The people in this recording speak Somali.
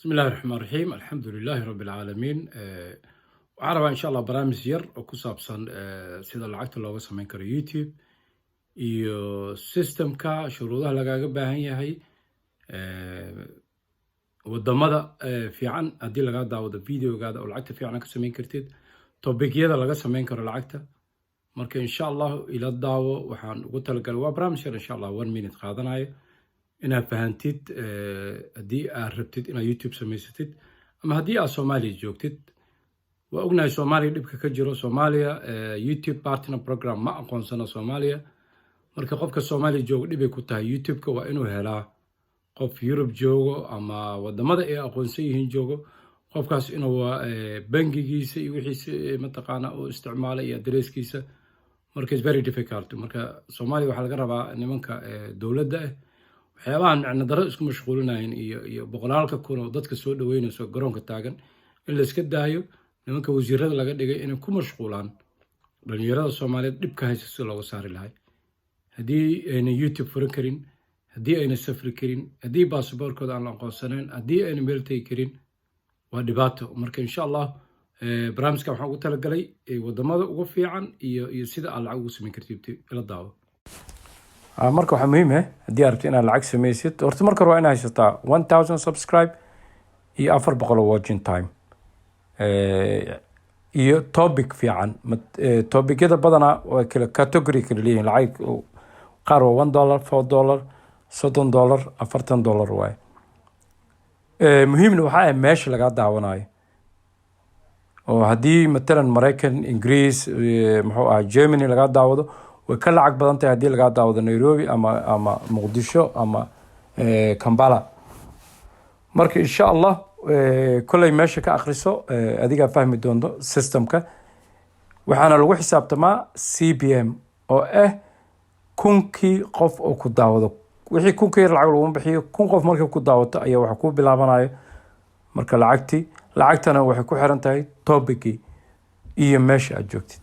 Bismi illahi raxmaan raxiim, alxamdu lilaahi rabbi alcaalamiin. Waxaan rabaa, insha Allah, barnaamij yar oo ku saabsan sida lacagta looga sameyn karo YouTube iyo systemka, shuruudaha lagaaga baahan yahay, wadamada fiican haddii lagaa daawado videogaada oo lacagta fiican ka sameyn kartid, topicyada laga sameyn karo lacagta. Marka, insha Allah, ila daawo. Waxaan ugu talagalay waa barnaamij yar, insha Allah, one minute qaadanayo, inaad fahantid haddii aad rabtid inaad YouTube samaysatid ama haddii aad Soomaaliya joogtid. Waa ognahay Soomaaliya dhibka ka jiro. Soomaaliya YouTube Partner Program ma aqoonsana Soomaaliya. Marka qofka Soomaaliya joogo dhibay ku tahay YouTube-ka. Waa inuu helaa qof Yurub joogo ama wadamada ay aqoonsan yihiin joogo, qofkaas inuu bangigiisa iyo wixiisa mataqaana uu isticmaalay iyo addresskiisa. Marka is very difficult. Marka Soomaaliya waxaa laga rabaa nimanka dowladda ah waxyaabahan micno darro isku mashquulinayin iyo boqolaalka kun oo dadka soo dhaweynayso garoonka taagan in la iska daayo. Nimanka wasiirada laga dhigay inay ku mashquulaan dhalinyarada Soomaaliyeed dhibka haysa si looga saari lahay. Haddii ayna YouTube furan karin, haddii ayna safri karin, haddii basaboorkooda aan la aqoonsanayn, haddii ayna meel tegi karin, waa dhibaato. Marka, insha Allah, barnaamijkan waxaan ugu talagalay wadamada ugu fiican iyo sida aad lacag ugu samayn kartid. Ila daawo. Marka waxaa muhiim ah, haddii aad rabtid inaad lacag samaysid, horta marka hore waa inaad haysataa 1000 subscribe iyo 400 watching time iyo topic fiican. Topicyada badanaa waa kala category kala leeyihin. Lacag qaar waa $1, $4, $30, $40 waaye. Muhiimna waxaa ah meesha lagaa daawanayo, oo haddii matalan Maraykan, Ingiriis, muxuu ahaa, Germany lagaa daawado, way ka lacag badan tahay haddii lagaa daawado Nairobi ama Muqdisho ama Kampala. Marka, insha Allah, kolley meesha ka akhriso, adigaa fahmi doonto systemka. Waxaana lagu xisaabtamaa CPM, oo ah 1000-kii qof oo ku daawado. Wixii 1000-ka yar lacag laguma bixiyo. 1000 qof markay ku daawato ayaa waxa kuu bilaabanayo marka lacagtii. Lacagtana waxay ku xiran tahay topicii iyo meesha aad joogtid.